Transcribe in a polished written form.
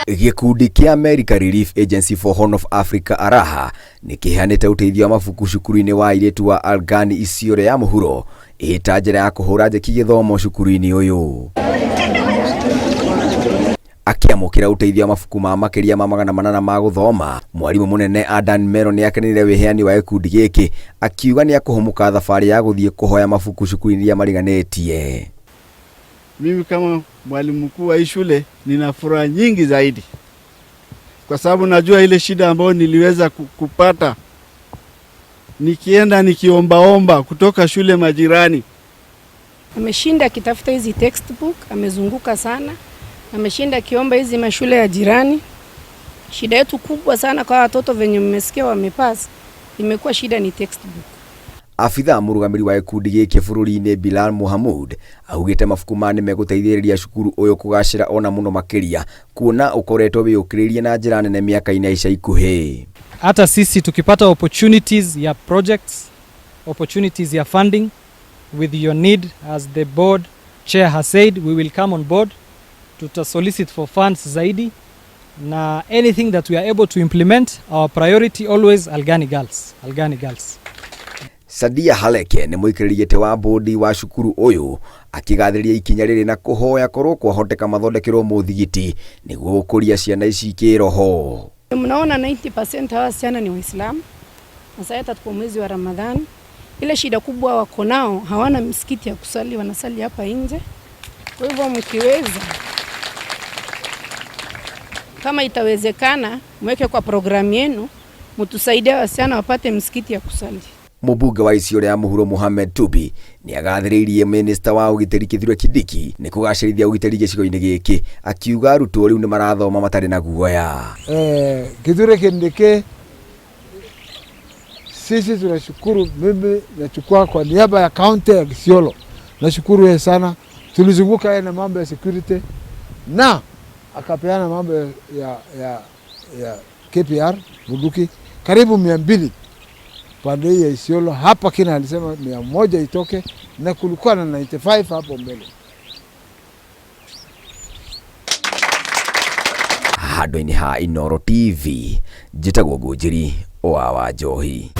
Gĩkundi kĩa America Relief Agency for Horn of Africa ARAHA nĩ kĩheanĩte ũteithio wa mabuku cukuru-inĩ wa airĩtu wa Algani Isiolo ya mũhuro ĩta njĩra ya kũhũra njeki gĩthomo cukuru-inĩ ũyũ. Akĩamũkĩra ũteithio wa mabuku ma makĩria ma 800 ma gũthoma, mwarimũ mũnene Adan Mero nĩ akeneire wĩheani wa gĩkundi gĩkĩ, akiuga nĩ akũhũmũka thabarĩ ya gũthiĩ kũhoya mabuku cukuru-inĩ iria mariganĩtie. Mimi kama mwalimu mkuu wa hii shule nina furaha nyingi zaidi, kwa sababu najua ile shida ambayo niliweza kupata nikienda nikiombaomba kutoka shule majirani. Ameshinda akitafuta hizi textbook, amezunguka sana, ameshinda akiomba hizi mashule ya jirani. Shida yetu kubwa sana kwa watoto venye mmesikia wamepass, imekuwa shida ni textbook. Abithaa mũrũgamĩrĩri wa gĩkundi gĩkĩ bũrũri-inĩ Bilal Mohamud augĩte mabuku maya nĩmegũteithĩrĩria cukuru ũyũ kũgacĩra ona mũno makĩria kuona ũkoretwo wĩyũkĩrĩirie na njĩra nene mĩaka-inĩ ya ica ikuhĩ. Hata sisi tukipata opportunities ya projects, opportunities ya funding with your need as the board chair has said, we will come on board tuta solicit for funds zaidi na anything that we are able to implement, our priority always Algani Girls, Algani Girls. Sadia Haleke nĩ mũikarĩri gĩtĩ wa bodi wa cukuru ũyũ akĩgathĩrĩria ikinya rĩrĩ na kũhoya korwo kwahoteka mathondekerwo mũthigiti nĩguo gũkũria ciana ici kĩroho. Mnaona 90% hawa wasichana ni Waislamu. Sasa hata tuko mwezi wa Ramadhani, ile shida kubwa wako nao, hawana msikiti ya kusali, wanasali hapa nje. Kwa hivyo mkiweza, kama itawezekana, mweke kwa programu yenu, mtusaidie wasichana wapate msikiti ya kusali. Mũmbunge wa Isiolo ya mũhuro Mohamed Tubi nĩ agathĩrĩirie minista wa ũgitĩri Kithure Kindiki nĩ kũgacĩrithia ũgitĩri gĩcigo-inĩ gĩkĩ, akiuga arutwo rĩu nĩ marathoma matarĩ na guoya. Kithure Kindiki, sisi tunashukuru. Mimi nachukua kwa niaba ya kaunti ya Isiolo, nashukuru yeye sana. Tulizunguka yeye na mambo ya security na akapeana mambo ya KPR bunduki karibu 200 pande hii ya Isiolo. Hapa kina alisema 100 itoke na kulikuwa na 95 hapo mbele. Handũ-inĩ ha Inooro TV, njĩtagwo Ngũnjiri wa Wanjohi.